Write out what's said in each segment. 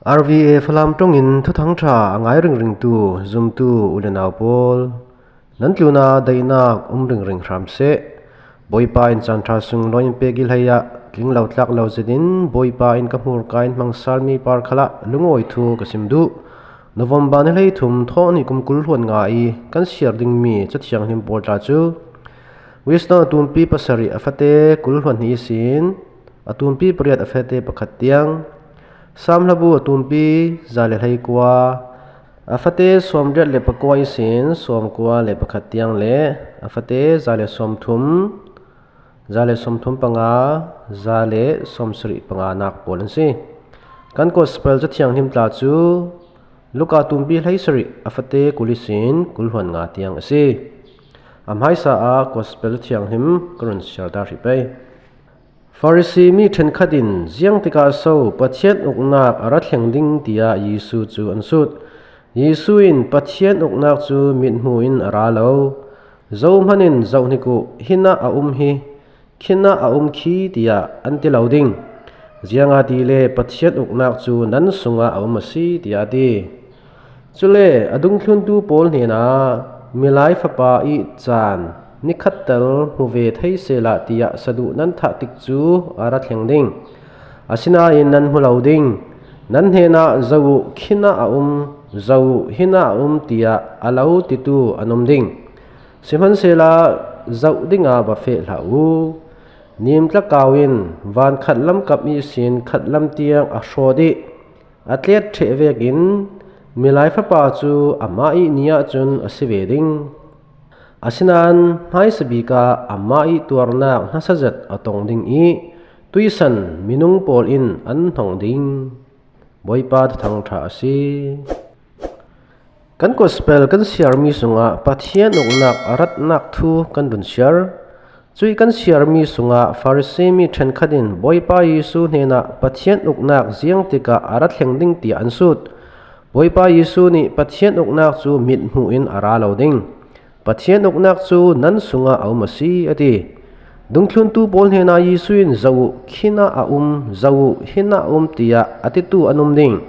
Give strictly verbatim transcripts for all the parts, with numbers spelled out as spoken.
R V A Falam ṭawngin thuthang ṭha a ngai ringringtu zumtu u le nau pawl, nan tluna daihnak um ringring hram seh. Bawipa in caan ṭha sung lawi in pek i hlei ah tling lo tlak lo zetin Bawipa in ka hmurka in hmang salmi par khalah lungawi thu ka sim duh. November ni hleithum thawhni kum kul hluan nga i kan siar dingmi Ca Thianghlim pawl tla cu Wisdom a tumpi pasarih a fate kul hluan hnih ihsin a tumpi pariat a fate pakhat tiang, Sam hlabu a tumpi za le hleikua a fate sawmriat le pakua ihsin sawmkua le pakhat tiang le a fate za le sawmthum, za le sawmthum panga, za le sawmsarih panga nak pawl an si. Kan Gospel Ca Thianghlim tla cu Luka tumpi hleisarih a fate kul ihsin kul hluan nga tiang a si. A hmaisa ah Gospel Ca Thianghlim ka run siar ta hrih pei. Farasi mi ṭhenkhat in ziangtikah so Pathian uknak a ra thleng ding tiah Jesuh cu an sut. Jesuh in Pathian uknak cu mithmuh in a ra lo. Zohhmanh in zoh hnik uh, hinah a um hi, khinah a um khi tiah an ti lo ding. Ziangahtile Pathian uknak cu nan sungah a um a si, tiah a ti. Cule a dungthluntu pawl hnenah, Milai Fapa ih caan nikhat tal hmu ve thei sehla tiah saduh nan thah tik cu a ra thleng ding. Asinain nan hmu lo ding. Nan hnenah, Zoh uh, khinah a um, zoh uh, hinah a um, tiah a lo titu an um ding. Sihmanhsehla zoh dingah va feh hlah u. Nimtlakau in van khatlam kap ihsin khatlam tiang a hrawt ih a tlet ṭheh vekin Milai Fapa cu amah ih ni ahcun a si ve ding. Asinain hmaisabik ah amah ih tuarnak hmasazet a tong ding ih tuihsan minung pawl in an hnong ding. Bawipa thuthang ṭha a si. Kan Gospel kan siarmi sungah Pathian uknak a ratnak thu kan run siar. Cuih kan siarmi sungah Farasi mi ṭhenkhat in Bawipa Jesuh hnenah Pathian uknak ziangtikah a ra thleng ding tiah an sut. Bawipa Jesuh nih Pathian uknak cu mithmuh in a ra lo ding. Pathian uknak cu nan sungah a um a si, a ti. Dungthluntu pawl hnenah Jesuh in, Zoh uh, khinah a um, zoh uh, hinah a um, tiah a titu an um ding.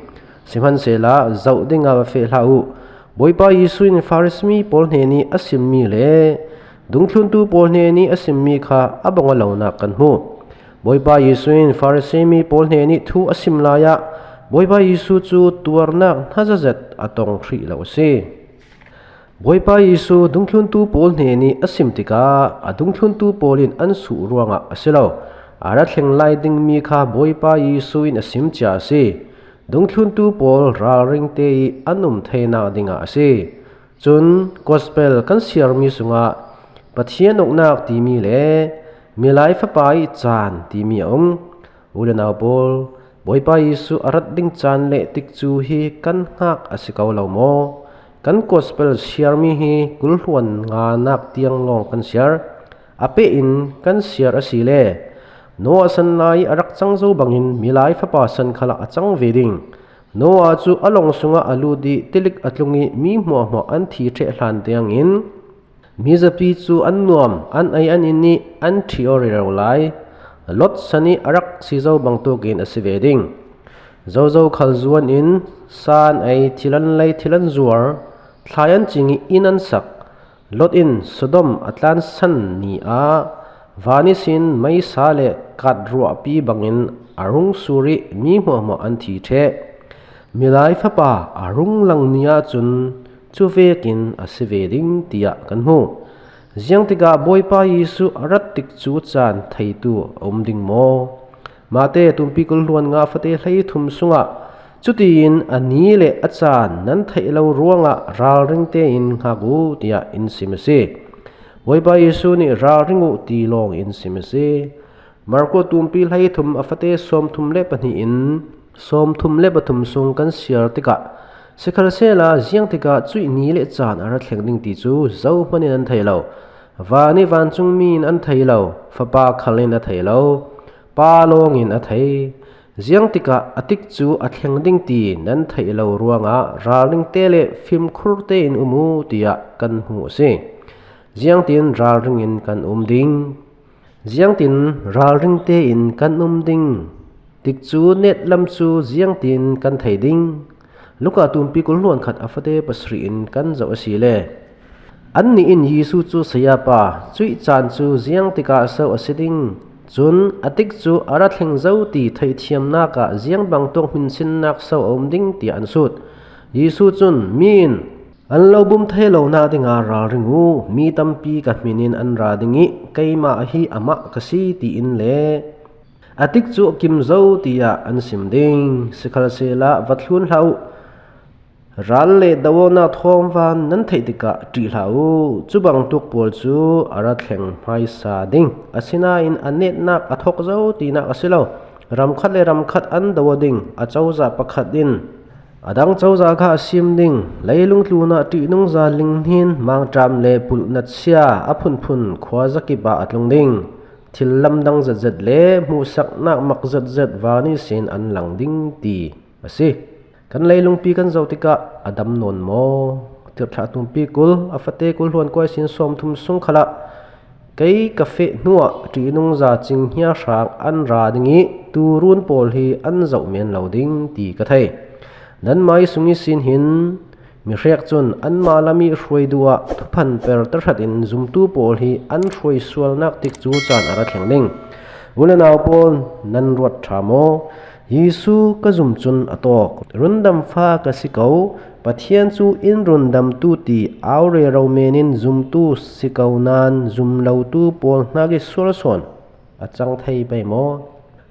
Sihmanhsehla zoh dingah va feh hlah u. Bawipa Jesuh in Farasi mi pawl hnenih a simmi le dungthluntu pawl hnenih a simmi kha a bang aw lonak kan hmu. Bawipa Jesuh in Farasi mi pawl hnenih thu a sim lai ah Bawipa Jesuh cu tuarnak hmasazet a tong hrih lo a si. Bawipa Jesuh dungthluntu pawl hnenih a sim tikah a dungthluntu pawl in an suh ruangah a si lo. A ra thleng lai dingmi kha Bawipa Jesuh in a sim cia a si. Dungthluntu pawl ralring te ih an um theinak dingah a si. Cun Gospel kan siarmi sungah Pathian uknak timi le Milai Fapa ih caan timi a um. U le nau pawl, Bawipa Jesuh a rat ding caan le tikcu hi kan hngak a si ko lo maw? Kan Gospel siarmi hi kul hluan nganak tiang lawng kan siar, a peh in kan siar a si le Noah san lai a rak cang zo bangin Milai Fapa san khalah a cang ve ding. Noah cu a lawng sungah a lut ih tilik a tlung ih mi hmuahhmuah an thi ṭheh hlan tiangin, mizapi cu an nuam, an ei an in ih an ṭhi aw rero lai. Lot san ih a rak si zo bangtuk in a si ve ding. Zozo khal zuan in sa an ei, thil an lei, thil an zuar, thlai an cing ih inn an sak. Lot in Sodom a tlansan ni ah van ihsin meisa le kat ruahpi bangin a rung sur ih mi hmuahhmuah an thi ṭheh. Milai Fapa a rung lang ni ahcun cu vekin a si ve ding, tiah kan hmu. Ziangtikah Bawipa Jesuh a rat tikcu caan theitu a um ding maw? Mate tumpi kul hluan nga fate hleithum sungah, cutiin a ni le a caan nan theih lo ruangah ralring tein hngak uh, tiah in sim a si. Bawipa Jesuh nih ralring uh ti lawng in sim a si. Marko tumpi hleithum a fate sawmthum le pahnih in sawmthum le pathum sung kan siar tikah, sikhalsehla ziangtikah cuih ni le caan a ra thleng ding ti cu zohhmanh in an thei lo. Van ih vancungmi in an thei lo, Fapa khal in a thei lo, Pa lawng in a thei. Ziangtikah a tikcu a thleng ding ti nan theih lo ruangah ralring te le fimkhur tein um uh, tiah kan hmuh a si. Ziangtin ralring in kan um ding? Ziangtin ralring tein kan um ding? Tikcu net lam cu ziangtin kan thei ding? Luka tumpi kul hluan khat a fate pasarih in kan zoh a si le. Annih in Jesu cu, "Sayapa, cuih caan cu ziang tikah so a si ding? Cun a tikcu a ra thleng zo ti theihthiamnak ah ziang bangtuk hminsinnak so a um ding?" tiah an sut. Jesu cun, "Mi in an lo bum thei lonak dingah ralring u, mi tampi ka hmin in an ra ding i keimah hi amah ka si," tiin le a tikcu a kim zo tiah an sim ding. Sikhalsehla va thlun hlah u. Ral le do awknak thawngvan nan theih tikah ṭih hlah u. Cubangtuk pawl cu a ra thleng hmaisa ding. Asinain a netnak a thok zo tinak a si lo. Ram khat le ram khat an do aw ding. A cozah pakhat in a dang cozah kha a sim ding. Leilung tlunah ṭihnungza linghnin, mangṭam le pulhnatsia a phunphun khuazakip ah a tlung ding. Thil lamdang zetzet le hmuhsaknak mak zetzet van ihsin an lang ding ti a si. Kan leilungpi kan zoh tikah a dam nawn maw? Tirhthlah tumpi kul, a fate kul hluan kuaisin sawmthum sung khalah kei ka feh hnuah ṭihnungza cinghnia hrang an ra ding i tuurun pawl hi an zoh men lo ding ti ka thei. Nanmah i sung ihsin hin mihrek cun anmah lam i hruai duh ah thuphan per tahratin zumtu pawl hi an hruai sualnak tikcu caan a ra thleng ding. U le nau pawl, nan ruat ṭha maw? Jesu ka zum cun a tawk. Rundam fa ka si ko. Pathian cu in rundamtu ti au rero men in zumtu si ko nain zumlotu pawl hnak i sual sawn a cang thei pei maw?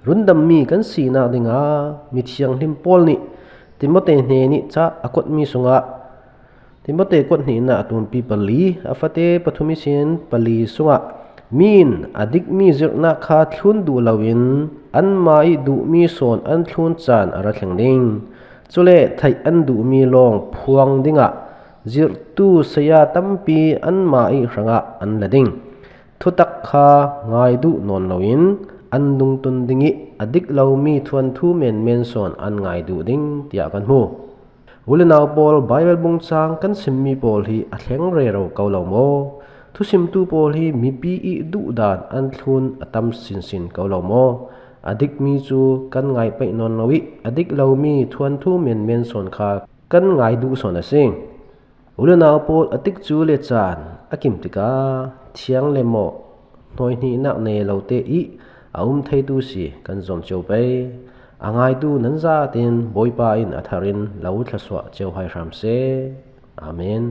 Rundammi kan sinak dingah mithianghlim Paul nih Timote hnen i ca a kuatmi sungah, Timote kuat hnihnak a tumpi pali, a fate pathum ihsin pali sungah, "Mi in a dikmi zirhnak kha thlun duh loin anmah i duhmi sawn an thlun caan a ra thleng ding. Cule theih an duhmi lawng phuang dingah zirhtu saya tampi anmah i hrangah an la ding. Thutak kha ngai duh nawn loin an dungtun ding i a dik lomi thuanthu menmen sawn an ngai duh ding," tiah kan hmu. U le nau pawl, Baibal bungcang kan simmi pawl hi a thleng rero ko lo maw? Thusimtu pawl hi mipi i duhdan an thlun a tam sinsin ko lo maw? A dikmi cu kan ngai paih nawn lo i a dik lomi thuanthu menmen sawn kha kan ngai duh sawn a si. U le nau pawl, a tikcu le caan a kim tikah thiang le mawh, hnawihnihnak nei lote i a um theitu si kan zuam cio pei. A ngaitu nan zatin Bawipa in a thar in lo thlasuah cio hai hram seh. Amen.